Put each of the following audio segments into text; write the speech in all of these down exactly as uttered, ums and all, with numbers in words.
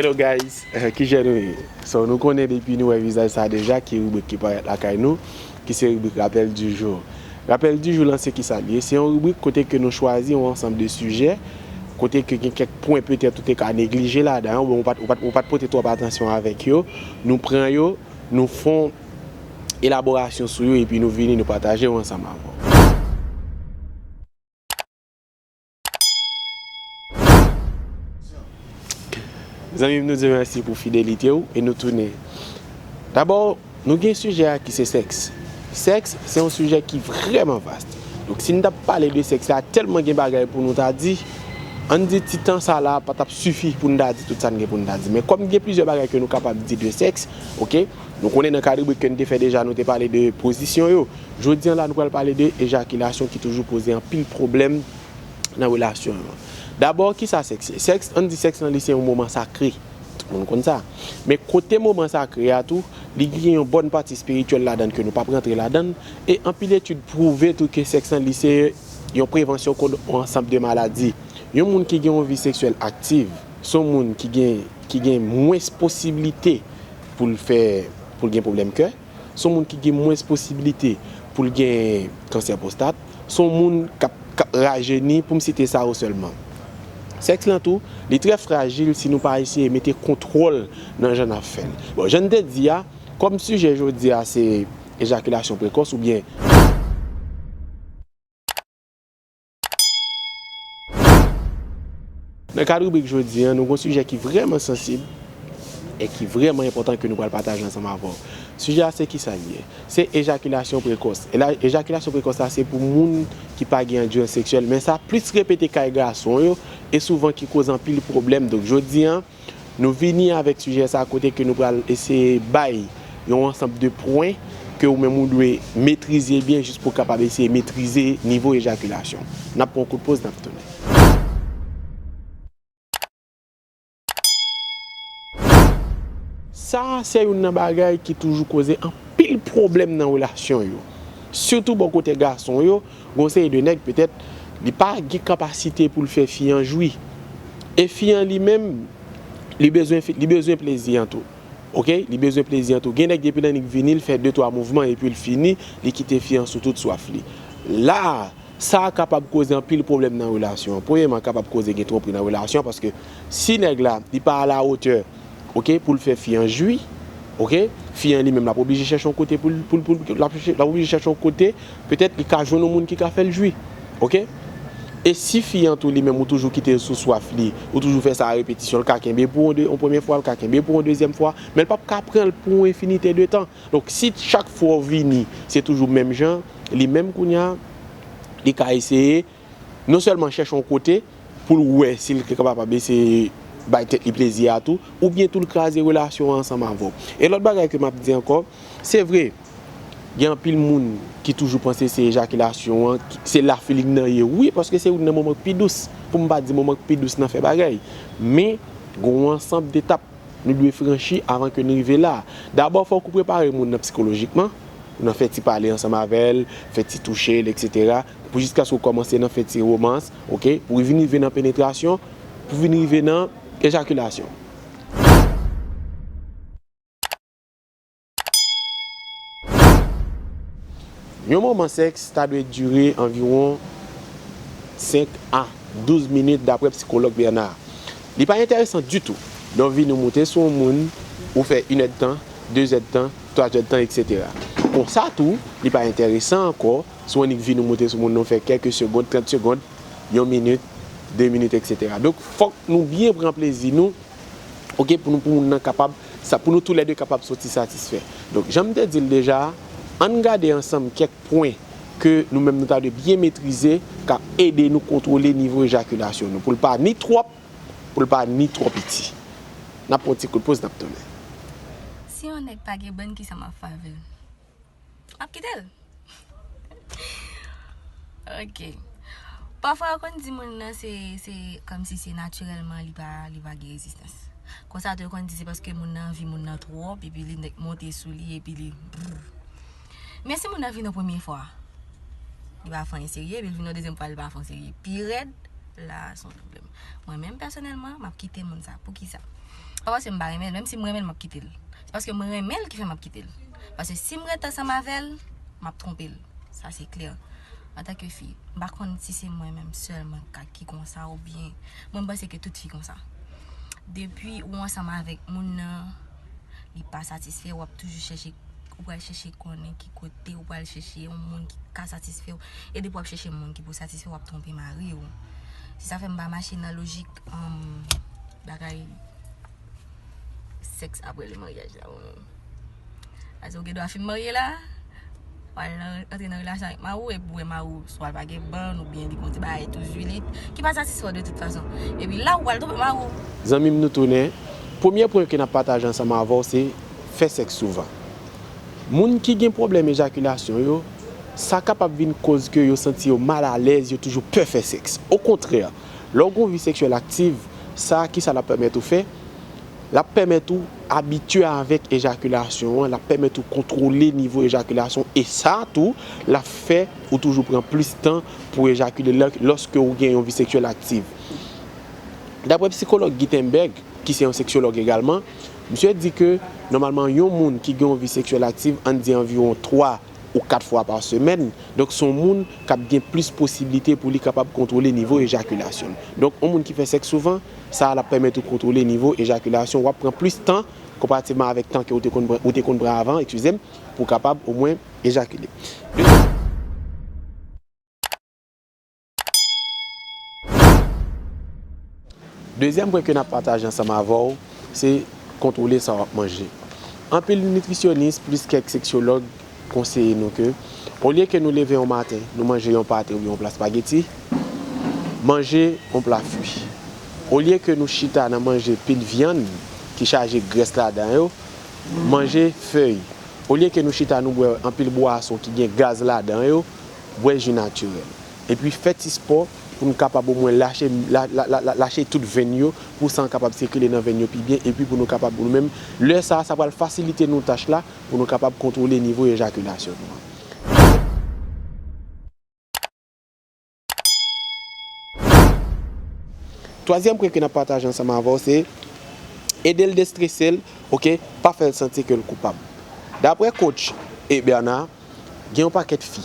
Hello guys, eh, kijan nou ye? So, nou konnen depi nou wè vizaj sa deja, ki ribrik ki parèt lakay nou, ki se ribrik Rapèl di jou. Rapèl di jou lan se ki sa l ye? Se yon ribrik kote ke nou chwazi yon ansanm de sijè, kote ke gen kèk pwen petèt ou te ka neglije ladan, oubyen ou pa t, ou pa t, ou pa t pote twòp atansyon avèk yo. Nou pran yo, nou fè yon elaborasyon sou yo, epi nou vini, nou pataje yo ansanm avè w. Zanmi m, nou di w mèsi pou fidelite w e nou tounen. Dabò, nou gen sijè a ki se sèks. Sèks, se yon sijè ki vrèman vas. Donk, si n t ap pale de sèks la, tèlman gen bagay pou nou ta di, ann di ti tan sa la pa t ap sifi pou n ta di tout sa n gen pou n ta di. Men kòm gen plizyè bagay ke nou kapab di de sèks, oke, nou konnen nan kad ribrik ke n te fè deja, nou te pale de pozisyon yo. Jodi a la, nou pral pale de ejakilasyon ki toujou poze anpil pwoblèm nan relasyon yo. Dabò, kisa sèks ye? Sèks, ann di sèks lan, li se yon moman sakre. Tout moun konn sa. Men kote moman sakre a tou, li gen yon bòn pati espirityèl ladan l ke nou p ap rantre ladan l. E anpil etid pwouve tou ke sèks lan, li se yon prevansyon kont yon ansanm de maladi. Yon moun ki gen yon vi seksyèl aktiv, se yon moun ki gen, ki gen mwens posiblite pou l fè, pou l gen pwoblèm kè. Se yon moun ki gen mwens posiblite pou l gen kansè pwostat. Se yon moun k ap, k ap rajeni, pou m site sa yo sèlman. Sèks lan tou, li trè frajil si nou pa eseye mete kontwòl nan jan n ap fè l. Bon, jan n te di a, kòm sijè jodi a se ejakilasyon prekòs oubyen Nan kad ribrik jodi a, nou gen yon sijè ki vrèman sansib e ki vrèman enpòtan ke nou pral pataje ansanm avè w. Sijè a se kisa l ye? Se ejakilasyon prekòs. E la, ejakilasyon prekòs la, se pou moun ki pa gen andirans seksyèl, men sa plis repete kay gason yo e souvan ki koz anpil pwoblèm. Donk, jodi a, nou vini avèk sijè sa kote ke nou pral eseye bay yon ansanm de pwen ke ou menm ou dwe metrize byen jis pou w kapab eseye metrize nivo ejakilasyon. N ap pran yon kout poz, n ap tounen. Sa a se youn nan bagay ki toujou koze anpil pwoblèm nan relasyon yo. Sitou bò kote gason yo, gen yon seri de nèg petèt li pa gen kapasite pou l fè fi an jwi. E fi an li menm, li bezwen fi, li bezwen plezi an tou. Oke? Li bezwen plezi an tou. Gen nèg depi l annik vini, l fè de twa mouvman epi l fini, li kite fi an sou tout swaf li. La a, sa a kapab koze anpil pwoblèm nan relasyon an. Premyèman, kapab koze gen twonpri nan relasyon an, paske si nèg la, li pa alawotè, oke, pou l fè fi an jwi, oke, fi an li menm l ap oblije chèche yon kote pou l, pou l, pou l, l ap chèche, l ap oblije chèche yon kote, petèt li ka jwenn yon moun ki ka fè l jwi, oke. E si fi an tou li menm ou toujou kite l sou swaf li, ou toujou fè sa a repetisyon, l ka kenbe pou yon de, yon premye fwa, l ka kenbe pou yon dezyèm fwa, men l p ap ka pran l pou yon enfinite de tan. Donk, si chak fwa w vini, se toujou menm jan, li menm kounye a, li ka eseye, non sèlman chèche yon kote pou l wè si l kapab eseye bay tèt li plezi a tou, oubyen tou l kraze relasyon an ansanm avè w. E lòt bagay ke m ap di ankò, se vre, gen anpil moun ki toujou panse se ejakilasyon an, ki- se la feeling nan ye. Wi, paske se youn nan moman k pi dous. Pou m pa di moman k pi dous nan fè bagay. Men, gen yon ansanm detap nou dwe franchi avan ke n rive la. Dabò, fòk ou prepare moun nan sikolojikman, nan fè ti pale ansanm avè l, fè ti touche l, etsetera, pou jiskaske w kòmanse nan fè ti romans, oke, pou vin rive nan penetrasyon, pou vin rive nan ejakilasyon. Yon moman sèks ta dwe dire anviwon senk a douz minit, daprè psikològ Bernard. Li pa enteresan ditou lè w vini moute sou yon moun, ou fè inèdtan, dezèdtan, twazèdtan, etsetera. Konsa tou, li pa enteresan ankò si w annik vini moute sou moun nan, ou fè kèlke segond, trant segond, yon minit, de minit, etsetera. Donk, fòk nou byen pran plezi nou, oke, pou nou, pou moun nan kapab, sa, pou nou toulède kapab soti satisfè. Donk, jan m te di l deja, ann gade ansanm kèk pwen ke nou menm nou ta dwe byen metrize, k ap ede nou kontwole nivo ejakilasyon nou, pou l pa ni twòp, pou l pa ni twò piti. N ap pran yon ti kout poz, n ap tounen. Si yon nèg pa gen bann, kisa m ap fè avè l? M ap kite l. Ok. Pafwa, yo konn di moun nan se, se kòmsi se natirèlman li pa, li pa gen rezistans. Konsa tou, yo konn di se paske moun nan anvi moun nan twòp, epi li nèk monte sou li, epi li, brr. Men si moun nan vin yon premye fwa, li pa fè anyen serye, epi l vin yon dezyèm fwa, li pa fè anyen serye. Pi rèd, la, se yon pwoblèm. Mwen menm, pèsonèlman, m ap kite moun sa. Poukisa? Pa paske m pa renmen l, menm si m renmen l, m ap kite l. Se paske mwen renmen l ki fè m ap kite l. Paske si m ret ansanm avè l, m ap twonpe l. Sa se klè. Antanke fi, m pa konn si se mwen menm sèlman ka ki konsa oubyen mwen m panse ke tout fi konsa. Depi ou ansanm avèk moun nan, li pa satisfè, w ap toujou chèche, ou pral chèche konnen ki kote, ou pral chèche yon moun ki ka satisfè w. E depi w ap chèche moun ki pou satisfè w, w ap twonpe mari w. Se sa fè m pa mache nan lojik, um, bagay sèks apre le maryaj la, ou menm. Paske ou gen dwa fin marye la, w al nan, antre nan relasyon avèk mari w, epi w wè mari w swa l pa gen bann, oubyen li gon ti bagay tou zwilit, ki pa satisfè w de tout fason. Epi la, ou pral twonpe mari w. Zanmi m, nou tounen. Premye pwen ke n ap pataje ansanm avè w, se fè sèks souvan. Moun ki gen pwoblèm ejakilasyon yo, sa kapab vin koz ke yo santi yo malalèz, yo toujou pè fè sèks. Okontrè, lè w gen yon vi seksyèl aktiv, sa, kisa l ap pèmèt ou fè? L ap pèmèt ou abitye avèk ejakilasyon an, l ap pèmèt ou kontwole nivo ejakilasyon, e sa tou, l ap fè ou toujou pran plis tan pou ejakile lè, lòske ou gen yon vi seksyèl aktiv. Daprè sikològ Guy Themberg, ki se yon seksològ egalman, misye di ke, nòmalman, yon moun ki gen yon vi seksyèl aktiv, ann di anviwon twa ou kat fwa pa semèn, donk, se yon moun k ap gen plis posiblite pou li kapab kontwole nivo ejakilasyon l. Donk, yon moun ki fè sèks souvan, sa l ap pèmèt ou kontwole nivo ejakilasyon, w ap pran plis tan, konparativman avèk tan ke ou te konn pran, ou te konn pran avan, eskize m, pou w kapab omwen ejakile. Dezyèm pwen ke n ap pataje ansanm avè w, se kontwole sa w ap manje. Anpil nitrisyonis plis kèk seksològ konseye nou ke, olye ke nou leve yon maten, nou manje yon pate oubyen yon pla espageti, manje yon pla fwi. Olye ke nou chita nan manje pil vyann ki chaje grès ladan yo, manje fèy. Olye ke nou chita nou bwè anpil bwason ki gen gaz ladan yo, bwè ji natirèl. Epi fè ti spò pou nou kapab omwen lache, la, la, la, la, lache tout venn yo, pou san kapab sikile nan venn yo pi byen, epi pou nou kapab, nou menm, lè sa a, sa pral fasilite nou tach la, pou nou kapab kontwole nivo ejakilasyon nou an. Twazyèm pwen ke n ap pataje ansanm avè w, se ede l destrese l, oke, pa fè l santi ke l koupab. Daprè coach e Bernard, gen yon pakèt fi,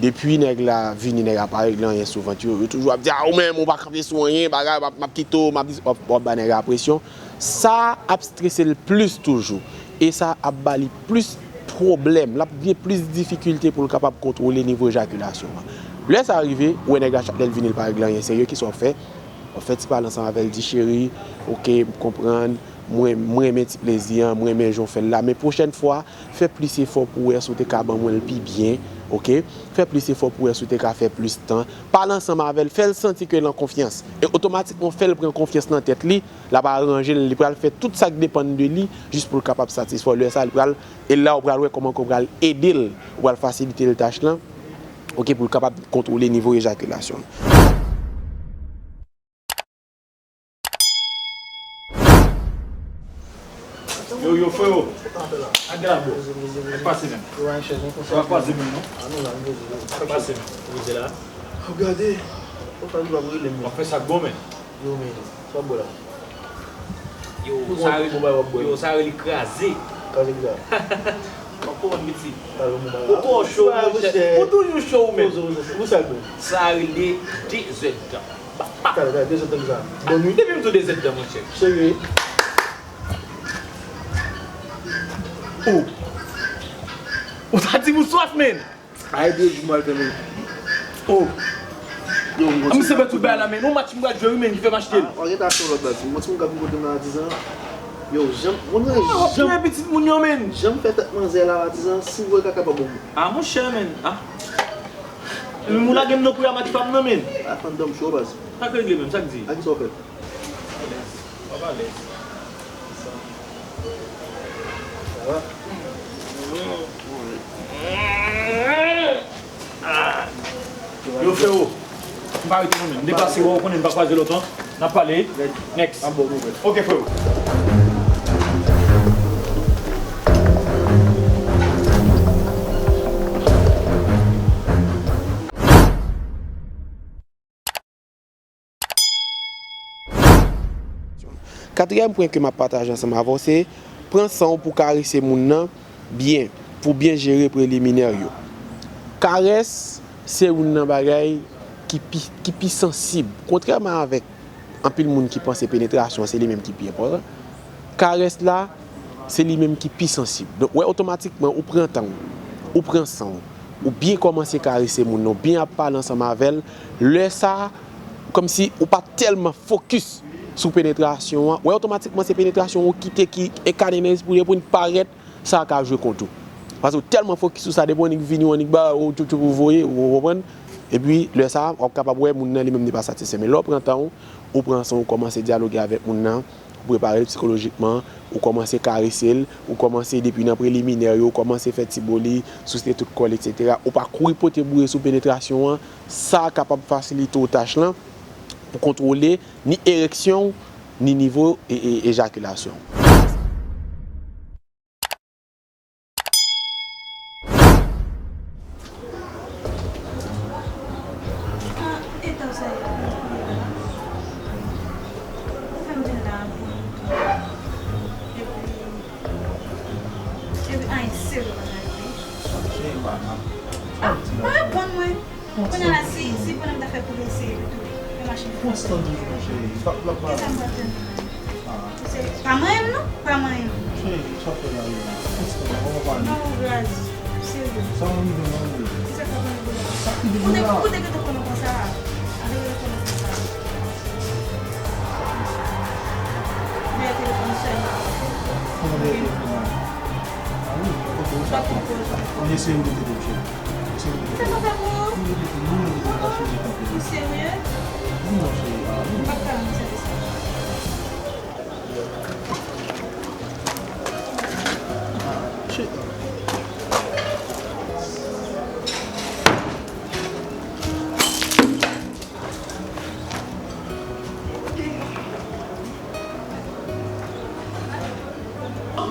depi nèg la vini, nèg la pa regle anyen sou vant yo, yo toujou ap di, "A, ou menm, ou pa kanpe sou anyen, bagay, m ap, m ap kite w, m ap di," w ap, w ap ba nèg la presyon. Sa ap strese l plis toujou. E sa ap ba li plis pwoblèm. L ap gen plis difikilte pou l kapab kontwole nivo ejakilasyon an. Lè sa rive, ou wè nèg la chak lè l vini, l pa regle anyen serye, kisa w ap fè? W ap fè ti pale ansanm avè l, di, "Cheri, oke, m konprann, mwen, mwen renmen ti plezi an, mwen renmen jan w fè l la, men pwochèn fwa, fè plis efò pou w wè si w te ka ban mwen l pi byen, oke? Fè plis efò pou w wè si w te ka fè plis tan." Pale ansanm avè l, fè l santi ke l an konfyans. E otomatikman, fè l pran konfyans nan tèt li, l ap aranje l, li pral fè tout sa k depann de li, jis pou l kapab satisfè w. Lè sa a, li pral, e la, w pral wè kòman ke w pral ede l, w pral fasilite l tach lan, oke, pou l kapab kontwole nivo ejakilasyon l. Yo, yo, frero. Ak de la, bro. Ak pase menm. Yo, ak chèz, non, konsa. Ak pase menm, non. Ak pase menm. Poze la. Gade. Ou pa dwe rele m. W ap fè sa k bon, men. Yo, men. Sa w ap bwè la? Yo, sa rele, yo, sa rele kraze. Kraze kisa? Ou konprann, piti. Ou twò cho, monchè. Ou toujou cho, ou menm. Sa rele dezòd. Talè, talè, dezòd tankou sa. Bòn wi. Depi m di w dezòd dan, monchè. Serye? Oh. Ou ta di m ou swaf, men. Ay, de jou m al fè, men. Oh. Yo, m konn se bèt ou bay la, men. Nou match m pral jwe, wi, men, ki fè m achte l. Ah, w gentan achte yon lòt bal. Yon timoun k ap vin kote m nan Atizan. Yo, janm, mwen, ah, janm, pitit moun yo, men. Janm fè tèt manzè la, Atizan, si w vle, l ka kapab bon. Ah, monchè, men. Ah. Epi moun lage m nan kouya match pa m nan, men. A fann dòm cho, baz. Sa k regle menm, sa k di? A kisa w fè? Alèz. W ap alèz. Sa va? Yo, frero, m pa rete non, men. M deplase, w konnen m pa kwaze lòt an. N ap pale. Next. Ok, frero. Katriyèm pwen ke m ap pataje ansanm avè w, se pran san w pou w karese moun nan byen, pou w byen jere preliminè yo. Karès se youn nan bagay ki pi, ki pi sansib. Kontrèman avèk anpil moun ki panse penetrasyon an se li menm ki pi enpòtan, karès la, se li menm ki pi sansib. Donk, wè, otomatikman, ou pran tan w, ou pran san w, ou byen kòmanse karese moun nan, ou byen ap pale ansanm avè l. Lè sa a, kòmsi ou pa tèlman fokis sou penetrasyon an. Wè, otomatikman, se penetrasyon ou kite ki enkane nan espri w, epi w parèt, sa ka jwe kont ou. Paske ou tèlman fokis sou sa, depi w annik vini, w annik ba, ou tchoup tchoup, ou voye, ou konprann. Epi, lè sa a, w ap kapab wè moun nan li menm li pa satisfè. Men lè w pran tan w, ou pran san w, ou kòmanse dyaloge avèk moun nan, ou prepare l sikolojikman, ou kòmanse karese l, ou kòmanse depi nan preliminè yo, ou kòmanse fè ti bo li, souse tout kò l, etsetera. Ou pa kouri pote boure sou penetrasyon an, sa kapab fasilite w tach lan pou kontwole ni ereksyon w, ni nivo e, e, ejakilasyon w. Ah, eta w sa ye pou mwen la. Ou fè m vin la pou mwen. Epi, epi anyen serye pa ka rive. Cheri, pa nan. Ah, pa reponn mwen. Kounye a la, si, si pandan m ta fè pou l eseye tou, yo mache fò. Pran san toujou, cheri. Pa, pa, pa. Kisa m pral fè? Ah. Se pa manyen m non, pa manyen m. Cheri, sa fè la, yo. Pran san, pa, pa, pa. Non, Grace, serye. Sa w rive nan ou. Kisa k ap rive la? Sa ki rive la? Ou te, ou te gentan konnen konsa. Ou te gentan konnen konsa. Dèyè telefòn sèlman. Kòman dèyè telefòn la? Ah wi, ok, ou sa fè. Ou eseye m rete tou, cheri. Eseye m rete tou. Sa pa fè pou ou? Ou rete tou, ou rete tou, ou serye? Wi, non, cheri, ah wi. M p ap ka rann sèvis la. Ah, shit.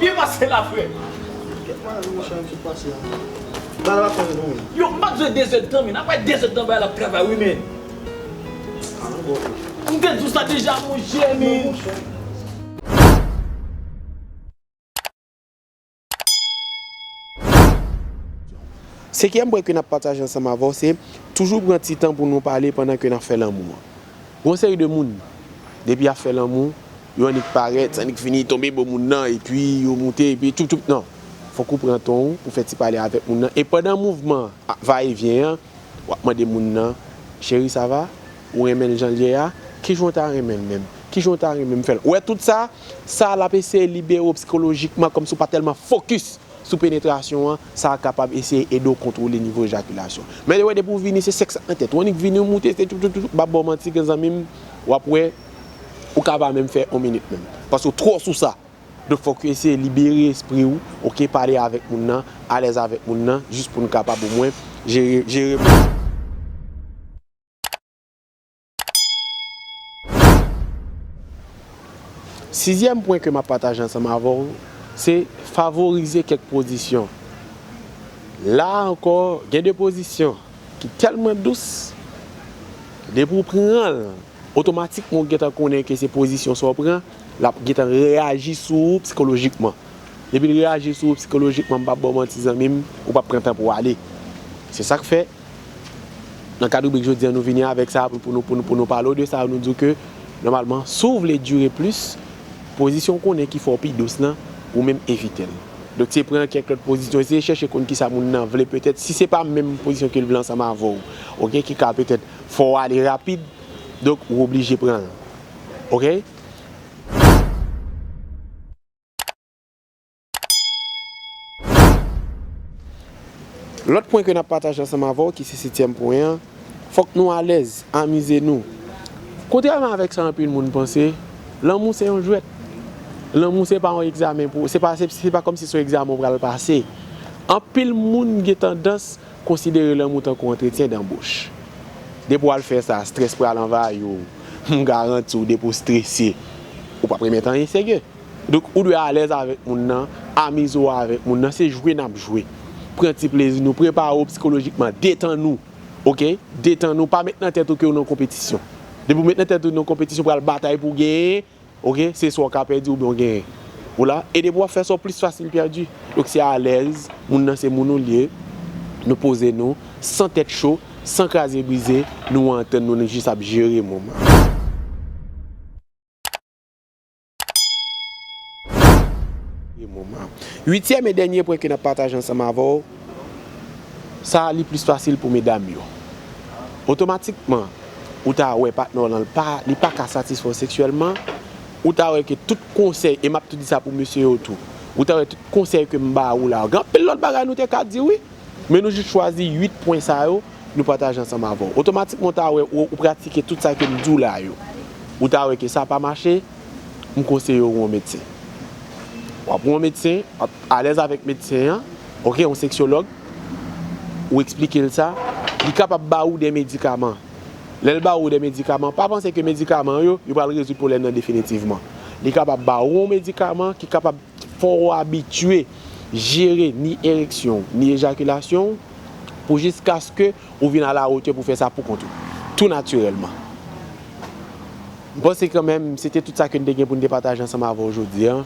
Byen pase la, frè. Kèt mwen, monchè, m sot pase a. Bagay la fè nou. Yo, m pa t jwe de zè tan, men. Apre de zè tan, bagay la ap travay, wi, men. Ah, non, bon. M te di w sa deja, monchè, men. Non, monchè. Senkyèm pwen ke n ap pataje ansanm avè w, se toujou pran ti tan pou nou pale pandan ke n ap fè lanmou an. Gon seri de moun, depi y ap fè lanmou, yo annik parèt, annik fini tonbe bò moun nan, epi yo moute, epi tchoup tchoup, non. Fòk ou pran tan w pou fè ti pale avèk moun nan. E pandan mouvman a, va e vyen an, w ap mande moun nan, cheri, sa va? Ou renmen l jan l ye a? Kijan w ta renmen l menm? Kijan w ta renmen m fè l? Ou wè tout sa, sa l ap eseye libere w sikolojikman, kòmsi w pa tèlman fokis sou penetrasyon an, sa kapab eseye ede w kontwole nivo ejakilasyon. Men wè, depi w vini, se sèks nan tèt ou. Ou annik vini, ou moute, se tchoup tchoup tchoup, m p ap ba w manti, granzanmi m, w ap wè, ou ka pa menm fè yon minit menm. Paske w twò sou sa. Donk, fòk w eseye libere espri w, oke, pale avèk moun nan, alèz avèk moun nan, jis pou n kapab omwen jere, jere moun. Sizyèm pwen ke m ap pataje ansanm avè w, se favorize kèk pozisyon. La ankò, gen de pozisyon ki tèlman dous, depi w pran l, otomatikman w gentan konnen ke se pozisyon sa w pran, l ap gentan reyaji sou ou sikolojikman. Depi l reyaji sou ou sikolojikman, m p ap ba w manti, zanmi m, ou p ap pran tan pou w ale. Se sa k fè, nan kad ribrik jodi a, nou vini avèk sa pou, pou nou, pou nou, pou nou pale w de sa, nou di w ke, nòmalman, si w vle dire plis, pozisyon w konnen ki fè w pi dous lan, ou menm evite l. Donk, se pran kèk lòt pozisyon, eseye chèche konn kisa moun nan vle, petèt, si se pa menm pozisyon ke l vle ansanm avè w, oke, ki ka petèt fè w ale rapid, donk, ou oblije pran l. Oke? Lòt pwen ke n ap pataje ansanm avè w, ki se setyèm pwen an, fòk nou alèz, amize nou. Kontrèman avèk sa anpil moun panse, lanmou se yon jwèt. Lanmou se pa yon egzamen pou, se pa, se, se pa kòmsi se yon egzamen w pral pase. Anpil moun gen tandans konsidere lanmou tankou antretyen danboch. Depi w al fè sa, estrès pral anvayi w. M garanti w, depi w estrese, ou p ap remèt anyen serye. Donk, ou dwe alèz avèk moun nan, amize w avèk moun nan, se jwe n ap jwe. Pran ti plezi nou, prepare w sikolojikman, detann ou, oke? Detann ou, pa met nan tèt ou ke w nan konpetisyon. Depi w met nan tèt ou nan konpetisyon, w pral batay pou w genyen, Ok, se swa w ka pèdi oubyen w genyen. Ou la, e depi w ap fè sa, w plis fasil pèdi. Donk se alèz, moun nan se moun ou l ye, nou poze nou, san tèt cho, san kraze brize, nou antann nou, nou jis ap jere moman. Moman. Uityèm e dènye pwen ke n ap pataje ansanm avè w, sa a li plis fasil pou medam yo. Otomatikman, ou ta wè patnè w lan, li pa, li pa ka satisfè w seksyèlman, ou ta wè ke tout konsèy, e m ap tou di sa pou mesye yo tou, ou ta wè tout konsèy ke m ba ou la, gen anpil lòt bagay nou te ka di wi, men nou jis chwazi uit pwen sa yo, nou pataje ansanm avè w. Otomatikman, ou ta wè ou, ou pratike tout sa ke m di w la yo. Ou ta wè ke sa pa mache, m konseye w yon medsen. W ap yon medsen, w ap alèz avèk medsen an, ok, yon seksyològ, ou eksplike l sa, li kapab ba ou de medikaman. Lè l ba ou de medikaman, pa panse ke medikaman yo, yo pral rezoud pwoblèm nan definitivman. Li kapab ba ou yon medikaman ki kapab fè w abitye jere ni ereksyon w, ni ejakilasyon w, pou jiskaske ou vin alawotè pou fè sa pou kont ou, tou natirèlman. M panse kanmenm, se te tout sa ke n te gen pou n te pataje ansanm avè w jodi a.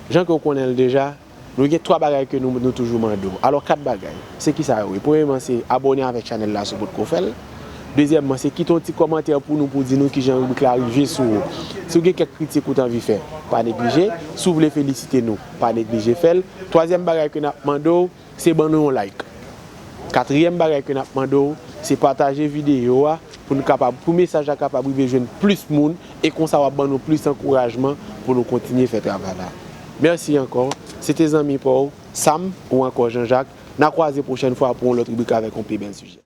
Jan ke w konnen l deja, nou gen twa bagay ke nou, nou toujou mande w. Alò, kat bagay. Se kisa yo ye? Premyèman, se abòne avèk chanèl la si w potko fè l. Dezyèmman, se kite yon ti kòmantè pou nou, pou di nou kijan ribrik la rive sou ou. Si w gen kèk kritik ou t anvi fè, pa neglije. Si w vle felisite nou, pa neglije fè l. Twazyèm bagay ke n ap mande w, se ban nou yon like. Katriyèm bagay ke n ap mande w, se pataje videyo a pou nou kapab, pou mesaj la kapab rive jwenn plis moun, e konsa w ap ban nou plis ankourajman pou nou kontinye fè travay la. Mèsi ankò. Se te zanmi pa w, Sam, ou ankò Jean Jacques. N a kwaze pwochèn fwa pou yon lòt ribrik avèk yon pi bèl sijè.